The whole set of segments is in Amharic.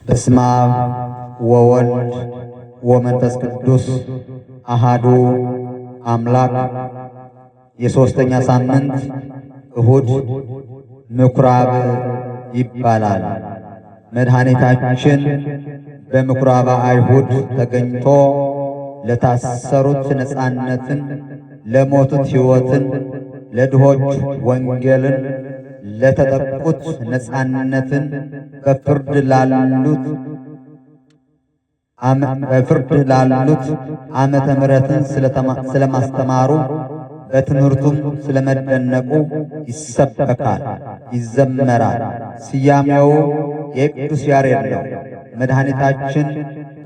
በስመ አብ ወወልድ ወመንፈስ ቅዱስ አሃዱ አምላክ። የሦስተኛ ሳምንት እሁድ ምኵራብ ይባላል። መድኃኒታችን በምኵራበ አይሁድ ተገኝቶ ለታሰሩት ነፃነትን፣ ለሞቱት ሕይወትን፣ ለድሆች ወንጌልን፣ ለተጠቁት ነፃነትን፣ በፍርድ ላሉት ዓመተ ምሕረትን ስለማስተማሩ በትምህርቱም ስለመደነቁ ይሰበካል፣ ይዘመራል። ስያሜው የቅዱስ ያሬድ ነው። መድኃኒታችን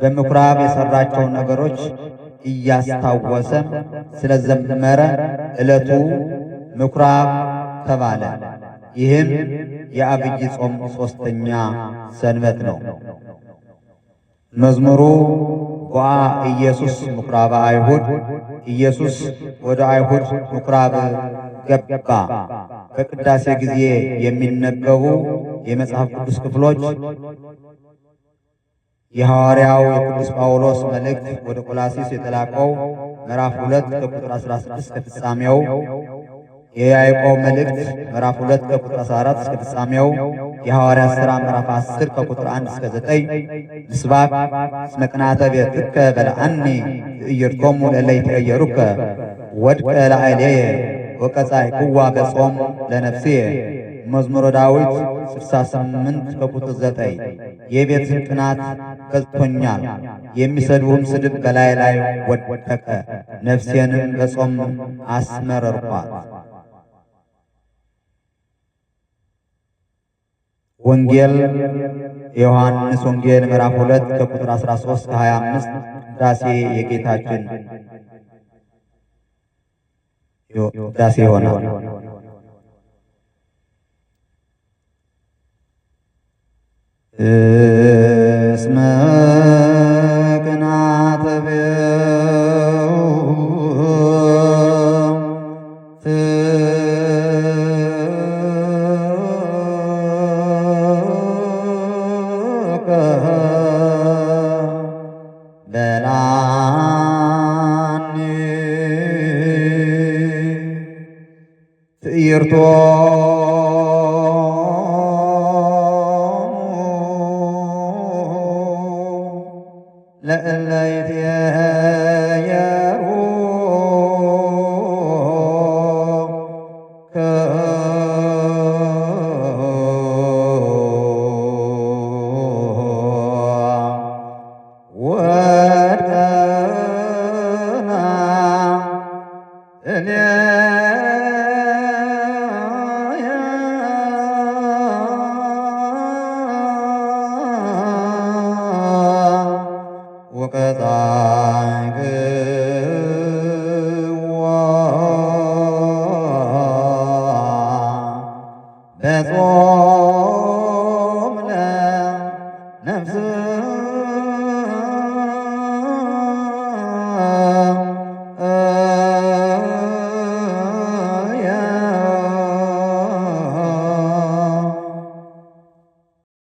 በምኵራብ የሠራቸውን ነገሮች እያስታወሰ ስለዘመረ ዕለቱ ምኵራብ ተባለ። ይህም የዐቢይ ጾም ሦስተኛ ሰንበት ነው። መዝሙሩ ቦአ ኢየሱስ ምኵራበ አይሁድ፣ ኢየሱስ ወደ አይሁድ ምኵራብ ገባ። በቅዳሴ ጊዜ የሚነበቡ የመጽሐፍ ቅዱስ ክፍሎች የሐዋርያው የቅዱስ ጳውሎስ መልእክት ወደ ቆላስይስ የተላከው ምዕራፍ 2 ከቁጥር 16 እስከ ፍጻሜው፣ የያዕቆብ መልእክት ምዕራፍ 2 ከቁጥር 14 እስከ ፍጻሜው፣ የሐዋርያት ሥራ ምዕራፍ 10 ከቁጥር 1 እስከ 9፣ ምስባክ እስመ ቅንዓተ ቤትከ በልዓኒ ትዕይርቶሙ ለእለ ይትዔየሩከ ወድቀ ላዕሌየ ወቀጻእኩዋ በጾም ለነፍስየ፣ መዝሙረ ዳዊት 68 ከቁጥር 9፣ የቤትህ ቅናት በልቶኛል፣ የሚሰድቡህም ስድብ በላዬ ላይ ወደቀ፣ ነፍሴንም በጾም አስመረርኳት። ወንጌል የዮሐንስ ወንጌል ምዕራፍ 2 ከቁጥር 13 እስከ 25፣ ቅዳሴ የጌታችን ቅዳሴ ይሆናል። እስመ ቅንዓተ ቤትከ በልዓኒ ትዕይርቶሙ።